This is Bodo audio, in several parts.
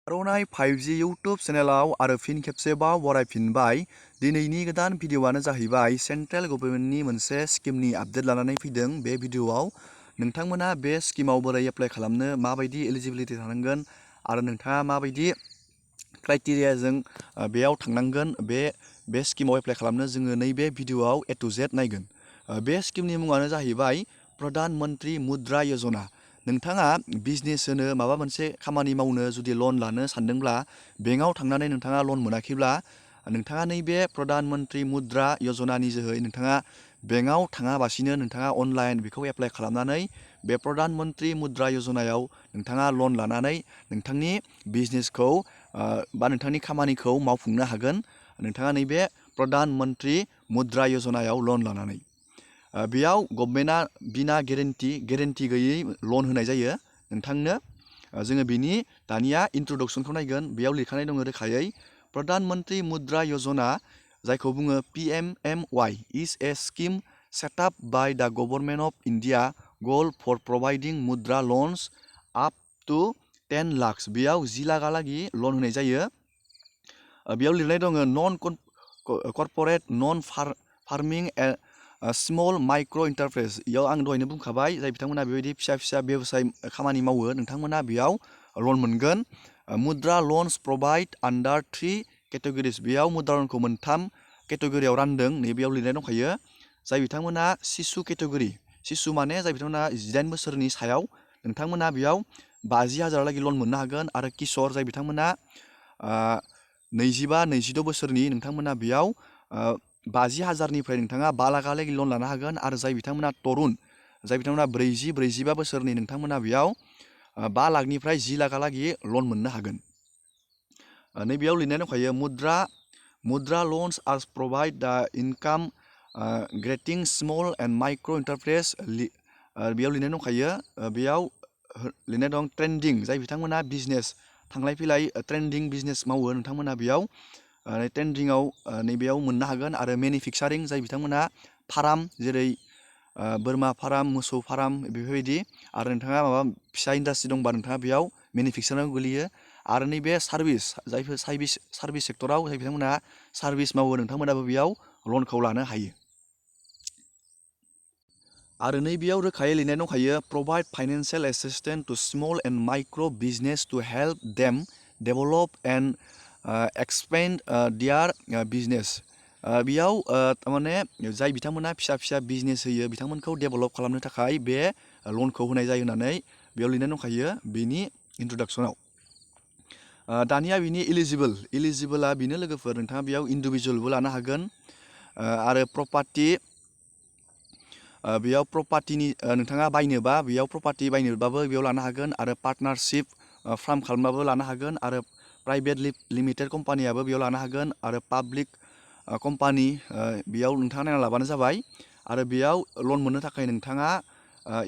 आर'नाइ 5G इउटुब चेनेलाव आरो फिन खेबसेबाव बरायफिनबाय। दिनैनि गोदान भिडिअ'आनो जाहैबाय सेन्ट्रेल गभर्नमेन्टनि मोनसे स्किमनि आपडेट लानानै फैदों। बे भिडिअ'आव नोंथांमोना बे स्किमाव बोरै एप्लाइ खालामनो, माबायदि एलिजिबिलिटि थानांगोन आरो नोंथाङा माबायदि क्राइटेरियाजों बेयाव थांनांगोन बे स्किमाव एप्लाइ खालामनो जोङो नैबे भिडिअ'आव A to Z नायगोन। बे स्किमनि मुङानो जाहैबाय प्रधान मन्त्रि मुद्रा यजना। नोंथाङा बिजनेस होनो माबा मोनसे खामानि मावनो जुदि लन लानो सानदोंब्ला बेंकआव थांनानै नोंथाङा लन मोनाखैब्ला नोंथाङा नैबे प्रधान मन्त्रि मुद्रा यजनानि जोहै नोंथाङा बेंकआव थाङाबासिनो नोंथाङा अनलाइन बेखौ एप्लाइ खालामनानै बे प्रधान मन्त्रि मुद्रा यजनायाव नोंथाङा लन लानानै नोंथांनि बिजनेसखौ बा नोंथांनि खामानिखौ मावफुंनो हागोन। नोंथाङा नैबे प्रधान मन्त्रि मुद्रा यजनायाव लन लानानै बेयाव गभर्नमेन्टआ बिना गेरेन्टि गैयै लन होनाय जायो नोंथांनो। जोङो बिनि दानिया इन्ट्रडक्सनखौ नायगोन। बेयाव लिरखानाय दङ रोखायै प्रधान मन्त्रि मुद्रा यजना, जायखौ बुङो PMMY, is a scheme set up by the government of India goal for providing Mudra loans up to 10 lakh. बेयाव 10 लाखहालागि लन होनाय जायो। बेयाव लिरनाय दङ non corporate, non farming small micro' enterprise. इयाव आं दहायनो बुंखाबाय, जाय बिथांमोना बेबायदि फिसा बेवसाय खामानि मावो नोंथांमोना बेयाव लन मोनगोन। मुद्रा लन्स प्रभाइड आन्डार 3 केटेगरिज। बेयाव मुद्रा लनखौ 3 केटेगरियाव रानदों। नैबेयाव लिरनाय दंखायो। जाय बिथांमोना शिशु केटेगरि, शिशु माने जाय बिथांमोना 18 बोसोरनि सायाव, नोंथांमोना बेयाव 50,000 लागै लन मोननो हागोन। आरो किशोर, जाय बिथांमोना 25-26 बोसोरनि, नोंथांमोना बेयाव 50,000निफ्राय नोंथाङा 5 लाखहालागै लन लानो हागोन। आरो जाय बिथांमोना तरुन, जाय बिथांमोना 40-45 बोसोरनि, नोंथांमोना बेयाव 5 लाखनिफ्राय 10 लाखहालागै लन मोननो हागोन। नैबेयाव लिरनाय दंखायो मुद्रा लन्स आर प्रभाइड द इनकाम ग्रेटिं स्मल एन्ड माइक्र' इन्टारप्राइज। बेयाव लिरनाय दंखायो, बेयाव लिरनाय दं ट्रेडिं, जाय बिथांमोना बिजनेस थांलाय फैलाय ट्रेडिं बिजनेस मावो, नोंथांमोना बेयाव ट्रेडिंआव नैबेयाव मोननो हागोन। आरो मेनुफेक्सारिं, जाय बिथांमोना फार्म, जेरै बोरमा फार्म, मोसौ फार्म बेफोरबायदि, आरो नोंथाङा माबा फिसा इन्डास्ट्रि दंबा नोंथाङा बेयाव मेनुफेक्सारिंआव गोलैयो। आरो नैबे सार्भिस, जायफोर सार्भिस सेक्टराव जाय बिथांमोना सार्भिस मावो, नोंथांमोनाबो बेयाव लनखौ लानो हायो। आरो नैबेयाव रोखायै लिरनाय दंखायो provide financial assistance to small and micro' business to help them develop and expand their business. बेयाव थारमाने जाय बिथांमोना फिसा बिजनेस होयो बिथांमोनखौ डेभेलप खालामनो थाखाय बे लनखौ होनाय जायो होननानै बेयाव लिरनाय दंखायो बेनि इन्ट्रडक्सनाव। दानिया बिनि इलिजिबोला बेनो लोगोफोर, नोंथाङा बेयाव इन्डिभिजुवेलबो लानो हागोन। आरो बेयाव प्रपार्टिनि नोंथाङा बायनोबा बेयाव प्रपार्टि बायनोबाबो बेयाव लानो हागोन। आरो पार्टनारशिप फार्म खालामबाबो लानो हागोन। आरो प्राइभेट लिमिटेड कम्पानियाबो बेयाव लानो हागोन। आरो पाब्लिक कम्पानि बेयाव नोंथाङा नायना लाबानो जाबाय। आरो बेयाव लन मोननो थाखाय नोंथाङा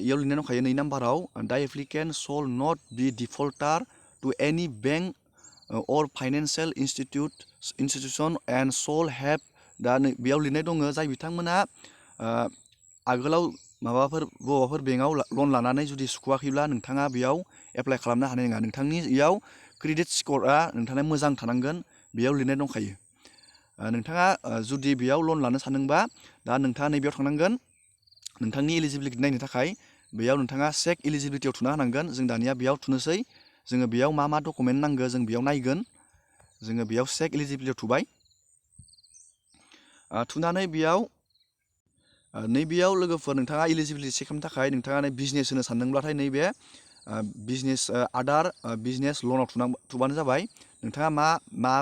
इयाव लिरनाय दंखायो 2 नाम्बाराव दा एप्लिकेन्ट शल नट बि डिफल्टार टु एनि बेंक अर financial institution and shall have. दा बेयाव लिरनाय दङ जाय बिथांमोना आगोलाव बबावबाफोर बेंकआव लन लानानै जुदि सुख'वाखैब्ला नोंथाङा बेयाव एप्लाइ खालामनो हानाय नङा। नोंथांनि इयाव क्रेडिट स्क'रआ नोंथांना मोजां थानांगोन, बेयाव लिरनाय दंखायो। नोंथाङा जुदि बेयाव लन लानो सानदोंबा दा नोंथाङा नैबेयाव थांनांगोन। नोंथांनि एलिजिबिलिटि नायनो थाखाय बेयाव नोंथाङा चेक एलिजिबिलिटियाव थुना होनांगोन। जों दानिया बेयाव थुनोसै। जोङो बेयाव मा डकुमेन्ट नांगौ जों बेयाव नायगोन। जोङो बेयाव चेक एलिजिबिलिटियाव थुबाय। थुनानै नैबेयाव लोगोफोर नोंथाङा एलिजिबिलिटि चेक खालामनो थाखाय नोंथाङा बिजनेस होनो सानदोंब्लाथाय नैबे बिजनेस आदार बिजनेस लनाव थुबानो जाबाय। नोंथाङा मा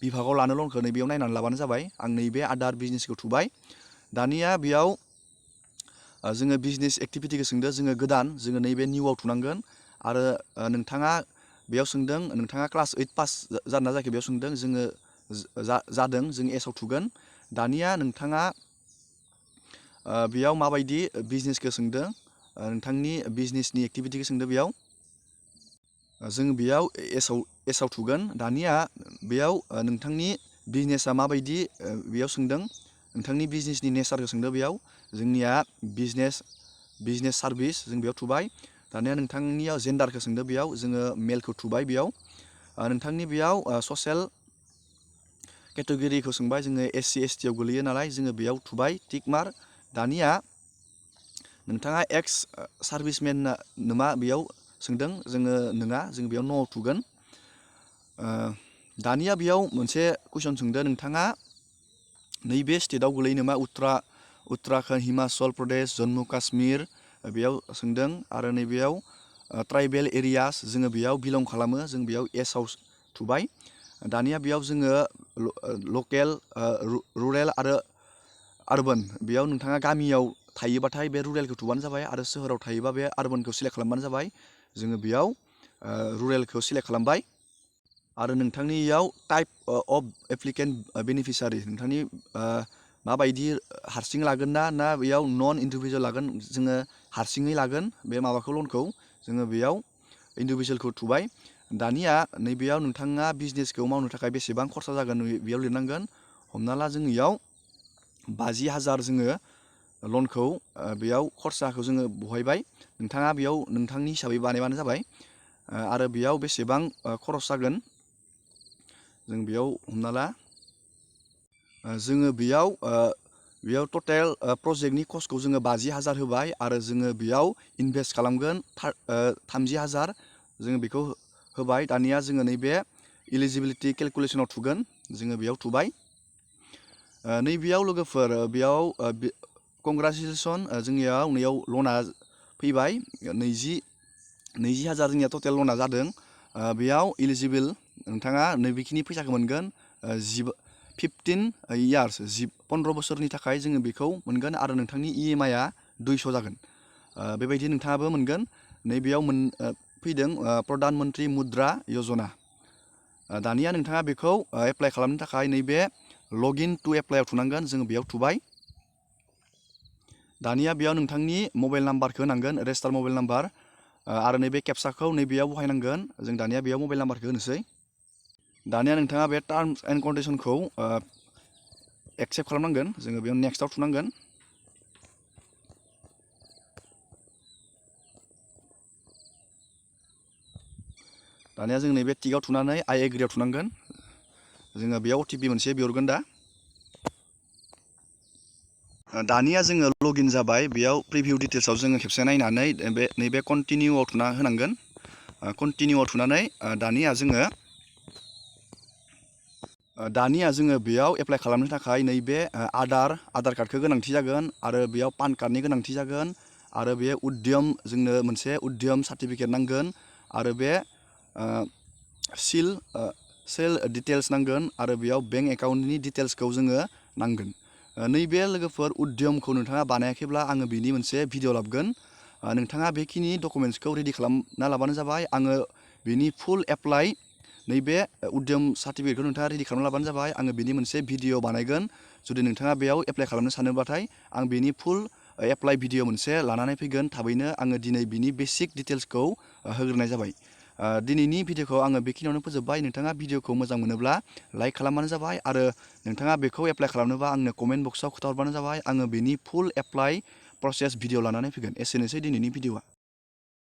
बिभागाव लानो लनखौ नैबेयाव नायनानै लाबानो जाबाय। आं नैबे आदार बिजनेसखौ थुबाय। दानिया बेयाव जोङो बिजनेस एक्टिभिटिखौ सोंदों, जोङो गोदान, जोङो नैबे निउआव थुनांगोन। आरो नोंथाङा बेयाव सोंदों नोंथाङा क्लास 8 पास जादोंना जायाखै बेयाव सोंदों। जोङो जादों, जों एसआव थुगोन। दानिया नोंथाङा बेयाव माबायदि बिजनेसखौ सोंदों, नोंथांनि बिजनेसनि एक्टिभिटिखौ सोंदों बेयाव। जों बेयाव एसआव थुगोन। दानिया बेयाव नोंथांनि बिजनेसा माबायदि बेयाव सोंदों, नोंथांनि बिजनेसनि नेचारखौ सोंदों बेयाव। जोंनिया बिजनेस सार्भिस, जों बेयाव थुबाय। दानिया नोंथांनियाव जेन्डारखौ सोंदों बेयाव, जोङो मेलखौ थुबाय बेयाव। नोंथांनि बेयाव ससियेल केटेगरिखौ सोंबाय, जोङो SC ST आव गोलैयो नालाय जोङो बेयाव थुबाय टिक मार्क। दानिया नोंथाङा एक्स सार्भिसमेन नामा बेयाव सोंदों, जोङो नङा, जों बेयाव न'आव थुगोन। दानिया बेयाव मोनसे कुइसन सोंदों, नोंथाङा नैबे स्टेटआव गोलैयो नामा? उत्तराखन्ड, हिमाचल प्रदेश, जम्मु काश्मीर बेयाव सोंदों। आरो नैबेयाव ट्राइबेल एरियास जोङो बेयाव बिलं खालामो, जों बेयाव एसआव थुबाय। दानिया बेयाव जोङो लकेल, रुरेल आरो आर्बान, बेयाव नोंथाङा गामियाव थायोबाथाय बे रुरेलखौ थुबानो जाबाय, आरो सोहोराव थायोबा बे आर्बानखौ सिलेक्ट खालामबानो जाबाय। जोङो बेयाव रुरेलखौ सिलेक्ट खालामबाय। आरो नोंथांनियाव टाइप अफ एप्लिकेन्ट बेनिफिसारि, नोंथांनि माबायदि हारसिं लागोन ना बेयाव नन इन्डिभिजुवेल लागोन? जोङो हारसिङै लागोन बे माबाखौ लनखौ, जोङो बेयाव इन्डिभिजुवेलखौ थुबाय। दानिया नैबेयाव नोंथाङा बिजनेसखौ मावनो थाखाय बेसेबां खरसा जागोन बेयाव लिरनांगोन। हमना ला जोंनियाव 50,000 जोङो लनखौ बेयाव खरसाखौ जोङो बहायबाय। नोंथाङा बेयाव नोंथांनि हिसाबै बानायबानो जाबाय। आरो बेयाव बेसेबां खरस जागोन जों बेयाव हमना ला जोङो बेयाव टटेल प्रजेक्टनि कस्टखौ जोङो 50,000 होबाय, आरो जोङो बेयाव इनभेस्ट खालामगोन 30,000 जोङो बेखौ होबाय। दानिया जोङो नैबे इलिजिबिलिटि केलकुलेसनाव थुगोन, जोङो बेयाव थुबाय। नैबेयाव लोगोफोर बेयाव कंग्रेचुलेसन, जोंनियाव नैयाव लना फैबाय 20,000 जोंनिया टटेल लना जादों। बेयाव इलिजिबोल नोंथाङा नैबेखिनि फैसाखौ मोनगोन 15 इयार्स, 15 बोसोरनि थाखाय जोङो बेखौ मोनगोन। आरो नोंथांनि EMI आ 200 जागोन। बेबायदि नोंथाङाबो मोनगोन। नैबेयाव फैदों प्रधान मन्त्रि मुद्रा यजना। दानिया नोंथाङा बेखौ एप्लाइ खालामनो थाखाय नैबे लगइन टु एप्लाइआव थुनांगोन, जोङो बेयाव थुबाय। दानिया बेयाव नोंथांनि मबाइल नाम्बारखौ होनांगोन, रेजिस्टार मबाइल नाम्बार, आरो नैबे केपसाखौ नैबेयाव बहायनांगोन। जों दानिया बेयाव मबाइल नाम्बारखौ होनोसै। दानिया नोंथाङा बे टार्म्स एन्ड कन्डिसनखौ एक्सेप्ट खालामनांगोन, जोङो बेयाव नेक्स्टआव थुनांगोन। दानिया जों नैबे टिकआव थुनानै आइ एग्रियाव थुनांगोन। जोङो बेयाव OTP मोनसे बिहरगोन। दानिया जोङो लगइन जाबाय। बेयाव प्रिभिउ डिटेल्सआव जोङो खेबसे नायनानै नैबे कन्टिनिउआव थुना होनांगोन। कन्टिनिउआव थुनानै दानिया जोङो बेयाव एप्लाइ खालामनो थाखाय नैबे आधार कार्डखौ गोनांथि जागोन, आरो बेयाव पान कार्डनि गोनांथि जागोन, आरो बे जोंनो मोनसे उद्यम सार्टिफिकेट नांगोन, आरो बे सेल डिटेल्स नांगोन, आरो बेयाव बेंक एकाउन्टनि डिटेल्सखौ जोङो नांगोन। नैबे लोगोफोर उद्यमखौ नोंथाङा बानायाखैब्ला आङो बेनि मोनसे भिडिअ लाबोगोन। नोंथाङा बेखिनि डकुमेन्ट्सखौ रेडि खालामना लाबानो जाबाय। आङो बेनि फुल एप्लाइ नैबे उद्यम सार्टिफिकेटखौ नोंथाङा रेडि खालामना लाबानो जाबाय। आङो बेनि मोनसे भिडिअ बानायगोन। जुदि नोंथाङा बेयाव एप्लाइ खालामनो सानोबाथाय आं बेनि फुल एप्लाइ भिडिअ मोनसे लानानै फैगोन थाबैनो। आङो दिनै बिनि बेसिक डिटेल्सखौ होग्रोनाय जाबाय। दिनैनि भिडिअखौ आङो बेखिनियावनो फोजोबबाय। नोंथाङा भिडिअखौ मोजां मोनोब्ला लाइक खालामबानो जाबाय, आरो नोंथाङा बेखौ एप्लाइ खालामनोबा आंनो कमेन्ट बक्सआव खोन्थाहरबानो जाबाय। आङो बेनि फुल एप्लाइ प्रसेस भिडिअ लानानै फैगोन। एसेनोसै दिनैनि भिडिअआ।